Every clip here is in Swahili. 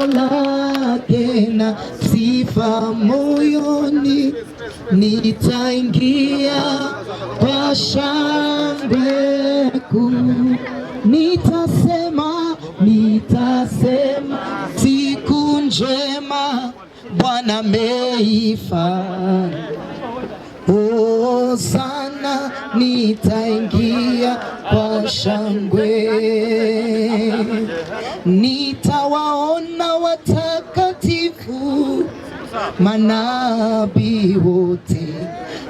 Lango lake na sifa moyoni, nitaingia kwa shangwe kuu. Nitasema, nitasema, siku njema Bwana ameifanya. Hosana, nitaingia kwa shangwe, nitawaona watakatifu, manabii wote,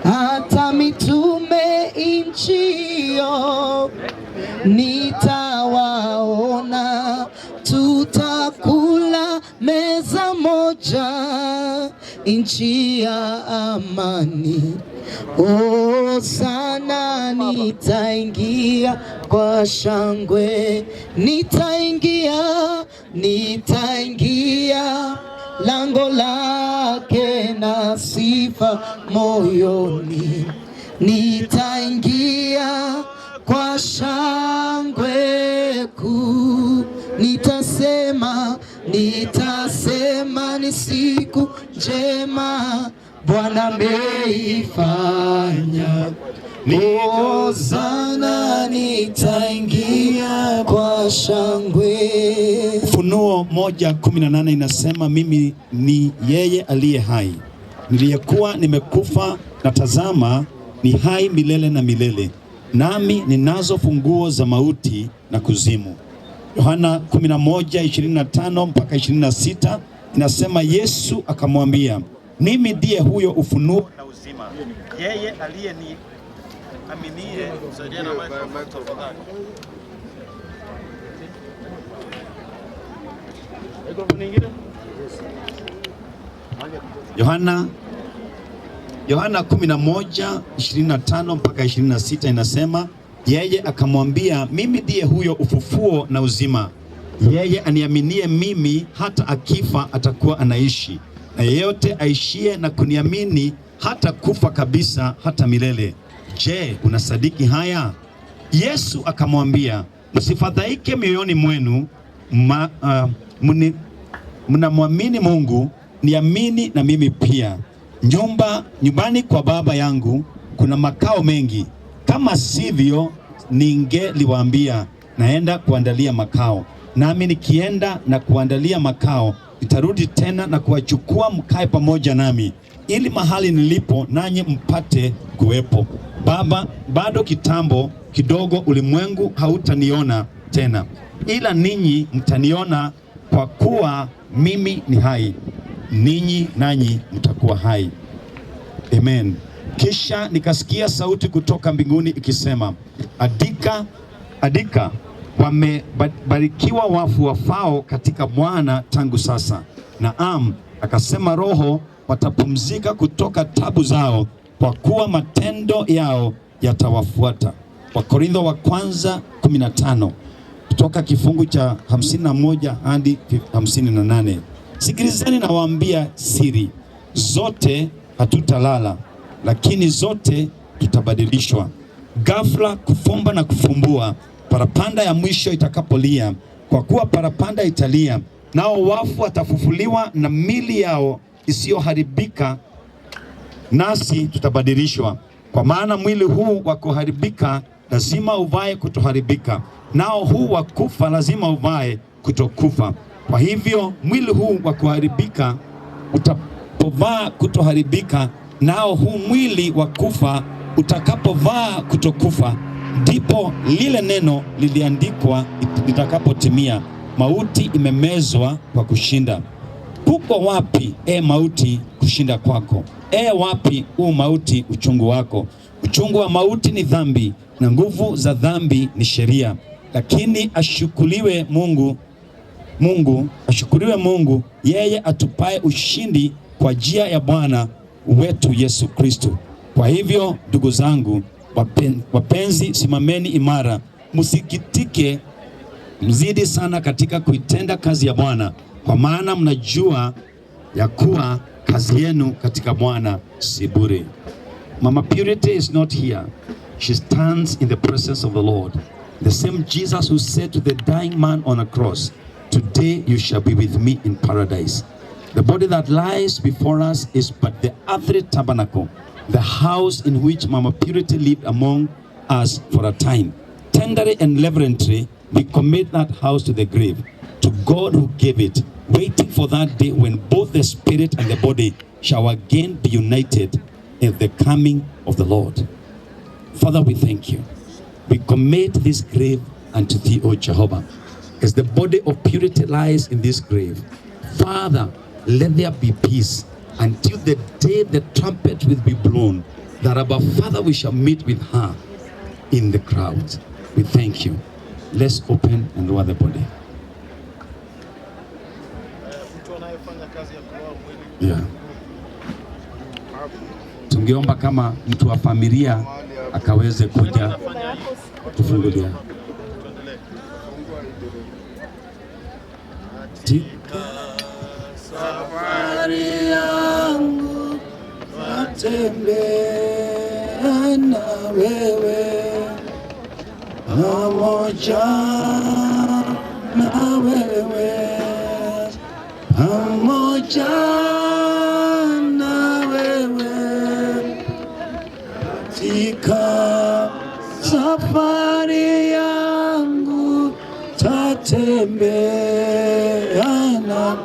hata mitume nchio nitawaona, tutakula meza moja, nchi ya amani. Hosana, nitaingia kwa shangwe, nitaingia, nitaingia lango lake na sifa moyoni, nitaingia kwa shangwe kuu, nitasema, nitasema ni siku njema Bwana ameifanya. Hosana, nitaingia kwa shangwe. Ufunuo 1:18 inasema, mimi ni yeye aliye hai, niliyekuwa nimekufa, na tazama ni hai milele na milele, nami ninazo funguo za mauti na kuzimu. Yohana 11:25 mpaka 26 inasema, Yesu akamwambia, mimi ndiye huyo ufunuo na uzima, yeye aliyeniaminie. Yohana 11:25 mpaka 26 inasema, yeye akamwambia, mimi ndiye huyo ufufuo na uzima, yeye aniaminie mimi, hata akifa atakuwa anaishi, na yeyote aishie na kuniamini hata kufa kabisa hata milele. Je, unasadiki haya? Yesu akamwambia, msifadhaike mioyoni mwenu, mnamwamini Mungu, niamini na mimi pia. Nyumbani kwa Baba yangu kuna makao mengi, kama sivyo ningeliwaambia, naenda kuandalia makao. Nami nikienda na kuandalia makao, nitarudi tena na kuwachukua mkae pamoja nami, ili mahali nilipo nanyi mpate kuwepo. Baba, bado kitambo kidogo ulimwengu hautaniona tena, ila ninyi mtaniona, kwa kuwa mimi ni hai, ninyi nanyi mtakuwa hai. Amen. Kisha nikasikia sauti kutoka mbinguni ikisema, andika, andika, wamebarikiwa wafu wafao katika Bwana tangu sasa. Naam, akasema Roho, watapumzika kutoka tabu zao, kwa kuwa matendo yao yatawafuata. Wakorintho wa kwanza 15 kutoka kifungu cha 51 hadi 58. Sikilizeni nawaambia siri, zote hatutalala, lakini zote tutabadilishwa. Ghafla, kufumba na kufumbua, parapanda ya mwisho itakapolia, kwa kuwa parapanda italia, nao wafu watafufuliwa na mili yao isiyoharibika, nasi tutabadilishwa. Kwa maana mwili huu wa kuharibika lazima uvae kutoharibika, nao huu wa kufa lazima uvae kutokufa. Kwa hivyo mwili huu wa kuharibika utapovaa kutoharibika, nao huu mwili wa kufa utakapovaa kutokufa, ndipo lile neno liliandikwa litakapotimia, mauti imemezwa kwa kushinda. Kuko wapi, e mauti, kushinda kwako? E wapi u mauti, uchungu wako? Uchungu wa mauti ni dhambi, na nguvu za dhambi ni sheria. Lakini ashukuriwe Mungu, Mungu ashukuriwe Mungu, yeye atupae ushindi kwa njia ya Bwana wetu Yesu Kristo. Kwa hivyo ndugu zangu wapenzi, simameni imara, msikitike, mzidi sana katika kuitenda kazi ya Bwana, kwa maana mnajua ya kuwa kazi yenu katika Bwana si bure. Mama Purity is not here. She stands in the presence of the Lord. The same Jesus who said to the dying man on a cross, Today you shall be with me in paradise. The body that lies before us is but the earthly tabernacle, the house in which Mama Purity lived among us for a time. Tenderly and reverently, we commit that house to the grave, to God who gave it, waiting for that day when both the spirit and the body shall again be united at the coming of the Lord. Father, we thank you. We commit this grave unto thee, O Jehovah. As the body of Purity lies in this grave, Father, let there be peace until the day the trumpet will be blown, that our Father, we shall meet with her in the crowd. We thank you. Let's open and lower the body. Mtu anayefanya kazi ya kuloa mwili Yeah. Tungeomba kama mtu wa familia akaweze kuja kufungulia. Tuendelee. Katika Safari yangu natembea na wewe, pamoja na wewe, pamoja na wewe katika safari yangu tatembea na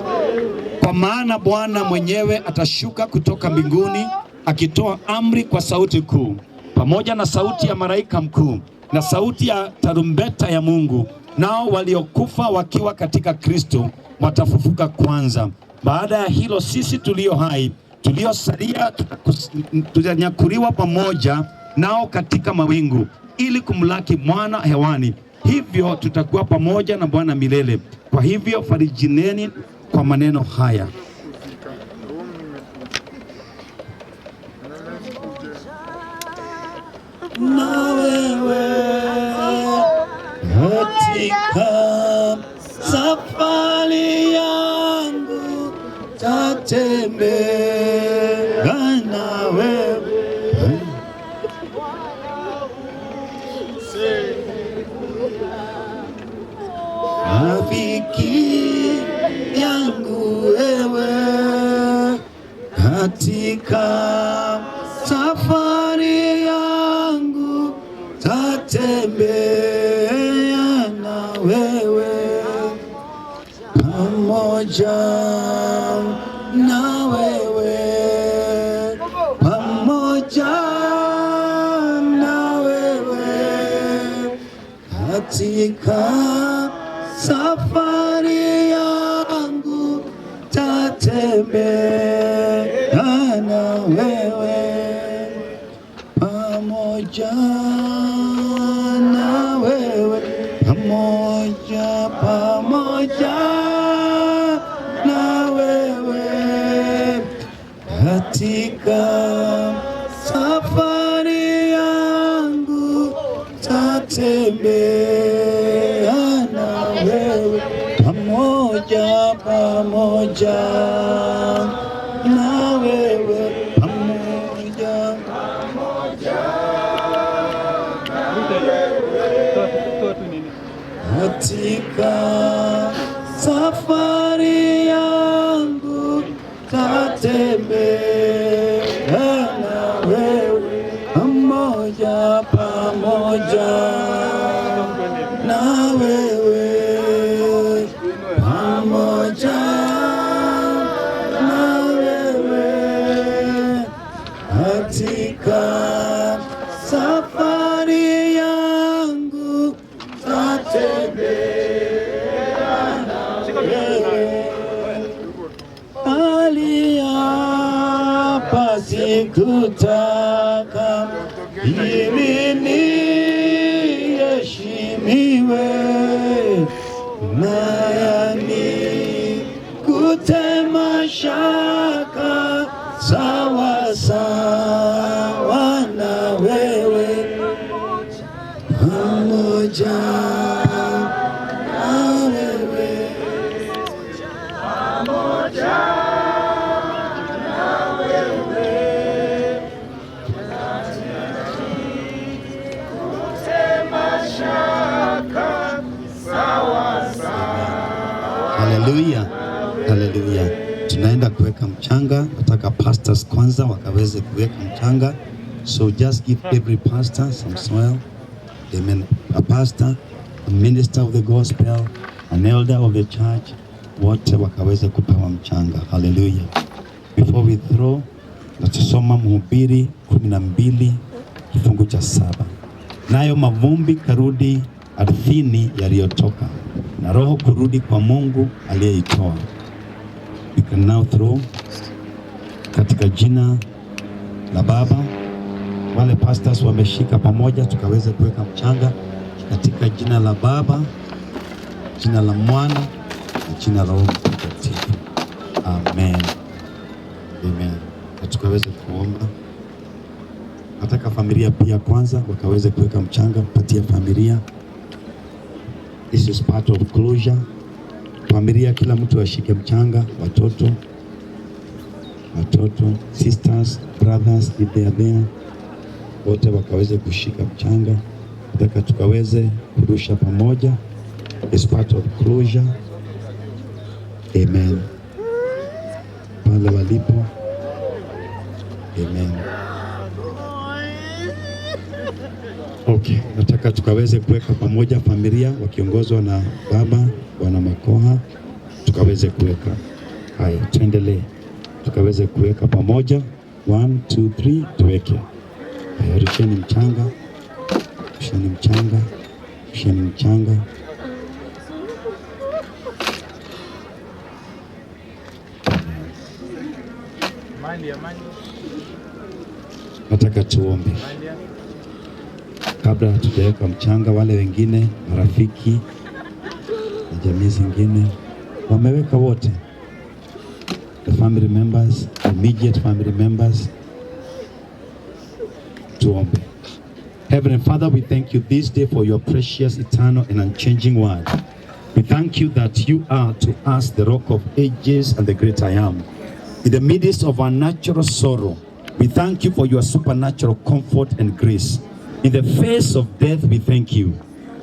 Kwa maana Bwana mwenyewe atashuka kutoka mbinguni akitoa amri kwa sauti kuu, pamoja na sauti ya malaika mkuu na sauti ya tarumbeta ya Mungu, nao waliokufa wakiwa katika Kristo watafufuka kwanza. Baada ya hilo, sisi tulio hai tuliosalia tutanyakuliwa pamoja nao katika mawingu ili kumlaki Bwana hewani. Hivyo tutakuwa pamoja na Bwana milele. Kwa hivyo farijineni kwa maneno haya. Na wewe katika safari yangu tatembea na wewe. Rafiki yangu wewe katika safari yangu tatembea na wewe, pamoja na wewe, pamoja na wewe katika safari yangu tatembea na wewe, pamoja na wewe, pamoja, pamoja na wewe katika safari yangu tatembea na wewe, pamoja, pamoja na wewe, pamoja. Katika safari yangu tatembea na wewe, pamoja, pamoja na wewe, pamoja na wewe katika safari yangu tatembea na wewe. Aliapa sikutaka ili niheshimiwe, na yanikute mashaka sawa sawa na wewe, pamoja na wewe. Haleluya. Tunaenda kuweka mchanga. Nataka pastors kwanza wakaweze kuweka mchanga. So just give every pastor some soil. Amen. A pastor, a minister of the gospel, an elder of the church, wote wakaweze kupewa mchanga. Haleluya. Before we throw, natusoma Mhubiri 12 kifungu cha 7. Nayo mavumbi karudi ardhini yaliyotoka, na roho kurudi kwa Mungu aliyeitoa. You can now throw katika jina la Baba. Wale pastors wameshika pamoja, tukaweze kuweka mchanga katika jina la Baba, jina la Mwana na jina la Roho Mtakatifu. Amen. Amen. Na tukaweze kuomba. Nataka familia pia kwanza wakaweze kuweka mchanga, patia familia. This is part of closure. Familia, kila mtu ashike mchanga, watoto, watoto, sisters, brothers if they are there, wote wakaweze kushika mchanga. Nataka tukaweze kurusha pamoja. It's part of closure. Amen. Pale walipo. Amen. Okay, nataka tukaweze kuweka pamoja familia wakiongozwa na baba Bwana Makoha, tukaweze kuweka. Haya, tuendelee, tukaweze kuweka pamoja. 1 2 3, tuweke. Haya, rusheni mchanga, rusheni mchanga, rusheni mchanga. Nataka tuombe kabla hatujaweka mchanga. Wale wengine marafiki na jamii zingine wameweka wote, the family members, immediate family members. Tuombe. Heavenly Father, we thank you this day for your precious, eternal, and unchanging word. We thank you that you are to us the rock of ages and the great I am. In the midst of our natural sorrow, we thank you for your supernatural comfort and grace. In the face of death, we thank you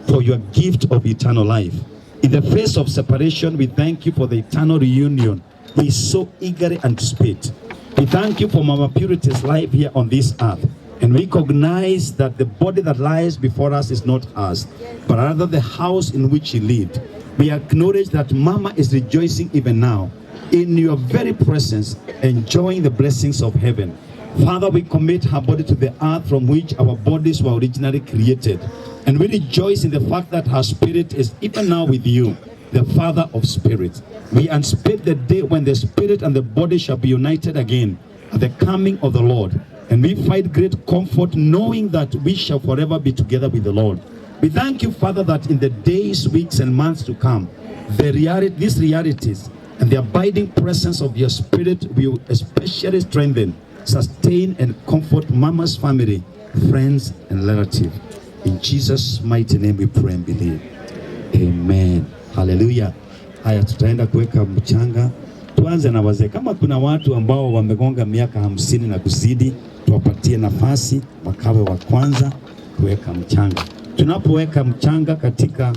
for your gift of eternal life. In the face of separation, we thank you for the eternal reunion we so eagerly anticipate. We thank you for Mama Purity's life here on this earth. And we recognize that the body that lies before us is not ours, but rather the house in which she lived. We acknowledge that Mama is rejoicing even now in your very presence, enjoying the blessings of heaven. Father, we commit her body to the earth from which our bodies were originally created. And we rejoice in the fact that her spirit is even now with you, the Father of spirits. We anticipate the day when the spirit and the body shall be united again at the coming of the Lord. And we find great comfort knowing that we shall forever be together with the Lord. We thank you, Father, that in the days, weeks, and months to come, these realities and the abiding presence of your spirit will especially strengthen, sustain, and comfort Mama's family, friends, and relatives. In Jesus' mighty name we pray and believe. Amen. Hallelujah. Haya, tutaenda kuweka mchanga. Tuanze na wazee. Kama kuna watu ambao wamegonga miaka 50 na kuzidi, tuwapatie nafasi wakawe wa kwanza kuweka mchanga. Tunapoweka mchanga katika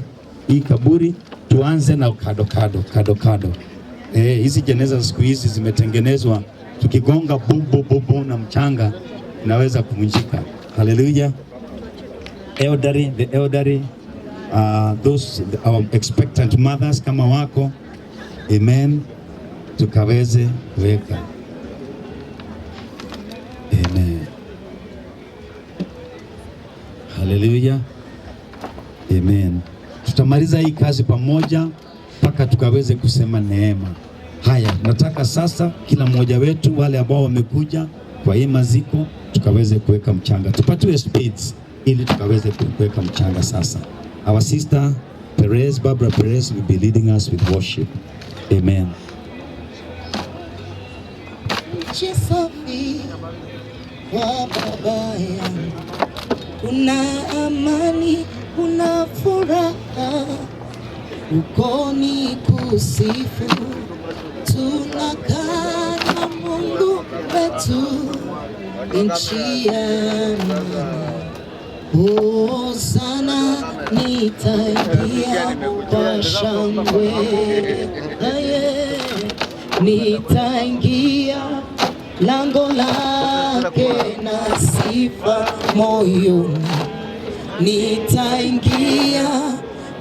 hii kaburi, tuanze na kado kado kado kado. Hizi jeneza siku hizi zimetengenezwa, tukigonga bum bum bum bum na mchanga inaweza kuvunjika. Hallelujah. Elderly, the elderly, those our expectant mothers kama wako, amen, tukaweze kuweka. Amen. Hallelujah. Amen. Tutamaliza hii kazi pamoja mpaka tukaweze kusema neema. Haya, nataka sasa kila mmoja wetu, wale ambao wamekuja kwa hii maziko, tukaweze kuweka mchanga. Tupatiwe spades ili tukaweze kuweka mchanga sasa. Our sister Perez, Barbara Perez, will be leading us with worship. Amen. Nchi safi kwa baba yangu, kuna amani, kuna furaha, uko ni kusifu, tunakaa na Mungu wetu, nchi ya amani. Hosana, nitaimbia kwa shangwe. Aye. Nitaingia lango lake na sifa moyoni, nitaingia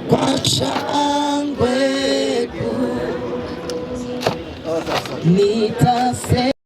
kwa shangwe.